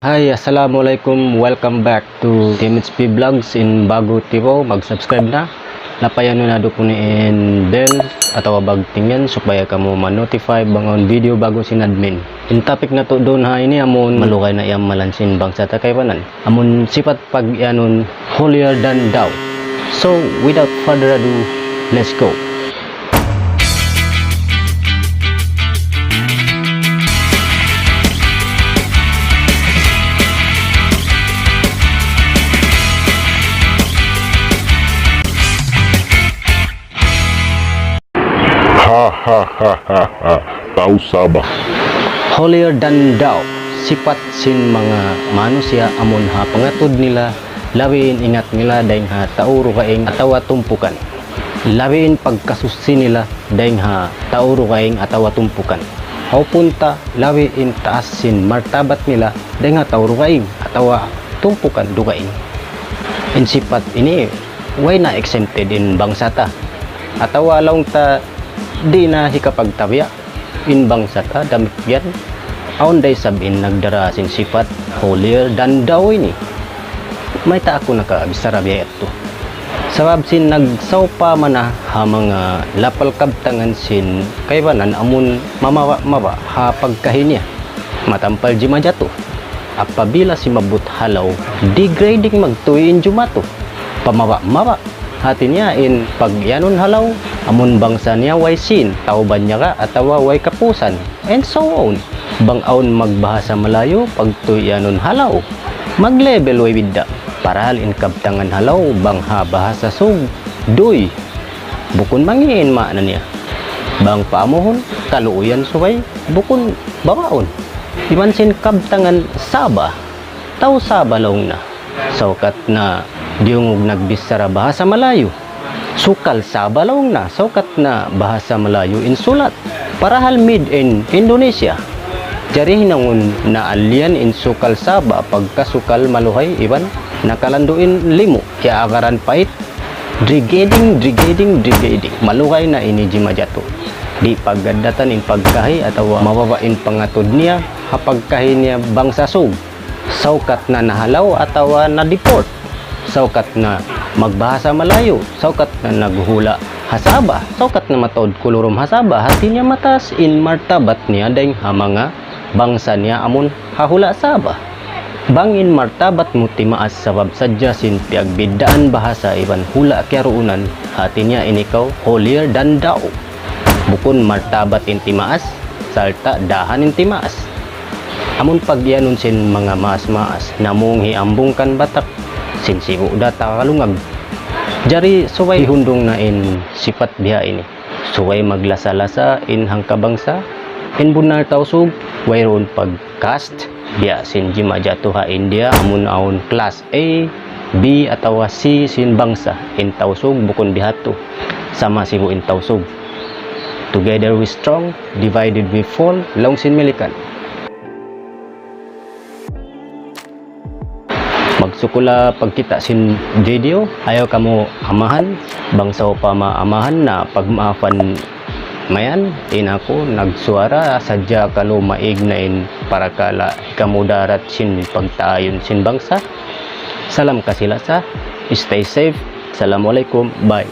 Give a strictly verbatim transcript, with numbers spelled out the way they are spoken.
Hi, assalamualaikum. Welcome back to T M H P Vlogs. In ba'gu tiyu', mag-subscribe na. Lapayan niyu na duun in bell atawa bagting yan supaya kamu ma-notify bang awn video ba'gu sin admin. In topic natu' duun ha ini amun malugay na iyamalan sin bangsa ta kaibanan. Amun sipat pag-iyanun holier than thou. So, without further ado, let's go. Ha ha ha ha ha. Tau Sabah. Holier than thou, sipat sin manga manusiya' amun ha pangatud nila, labi in ingat nila dayng ha tau dugaing atawa tumpukan. Labi in pagkasuchi nila dayng ha tau dugaing atawa tumpukan. Atawa labi in taas sin martabat nila dayng ha tau dugaing atawa tumpukan dugaing. In sipat ini, way na exempted in bangsa ta. Atawa laung ta di' na hikapagtabiya' in bangsa ta damikkiyan. Awn da isab in nagdara sin sipat holier than thou ini. Mayta' aku nakabichara biya' yadtu? Sabab sin nagsawpama na ha manga lapal kabtangan sin kaibanan amun mamaba'-maba' ha pagkahi niya. Matampal jimajatu. Apabila simabbut halaw, degrading magtuy in jumatu. Pamaba'-maba'. Hati niya in pag-iyanun halaw, amun bangsa niya way sīn, tau banyaga atawa way kapusan, and so on. Bang awn magbahasa Malayu, pagtuy iyanun halaw. Mag-level way bidda'. Parahal in kabtangan halaw, bang ha bahasa Sug, duy. Bukun mangi' in maana niya. Bang paamuhun, kaluuyan subay, bukun babaun. Iban sin kabtangan Sabah, tau Sabah laung na. Saukat na diyungug nagbichara bahasa Malayu. Sukal Sabah laung na, saukat na bahasa Malayu in sulat. Parahal made in Indonesia. Jari hinangun na aliyan in sukal Sabah pagka sukal maluhay iban nakalandu' in limu', ya agaran pait. Degrading, degrading, degrading. Maluhay na ini jimajatu. Di' pagaddatan in pagkahi atawa mababa' in pangatud niya ha pagkahi niya bangsa Sug. Saukat na nahalaw atawa na-deport. Saukat na magbahasa Malayu. Saukat na naghula' ha Sabah. Saukat na mataud kulurum ha Sabah. Hati niya mataas in martabat niya dayng ha manga bangsa niya amun ha hula' Sabah. Bang in martabat mu timaas sabab sadja sin piyagbiddaan bahasa iban hula' kiyaruunan, hati niya ini kaw holier than thou. Bukun martabat in timaas, sarta' dahan in timaas. Amun pag-iyanun sin manga maas-maas, namung hi ambung kan batak, sin sibu' da takalungag. Jari subay hundung na in sipat biha' ini. Subay maglasa-lasa in hangkabangsa, in bunnal Tausug, wayruun pag-caste, biya' sin jimajatu ha India, amun awn class A, B, atawa C sin bangsa, in Tausug bukun bihadtu, sama sibu' in Tausug. Together we strong, divided we fall, laung sin Milikan. Magsukul ha pagkita' sin video, ayaw kamu amahan, bang sawpama amahan na pagmaafan mayan, in aku nagsuwara sadja kalu maig na in parakala' hikamudarat sin pagtaayun sin bangsa. Salam kasi-lasa, stay safe, assalamualaikum, bye.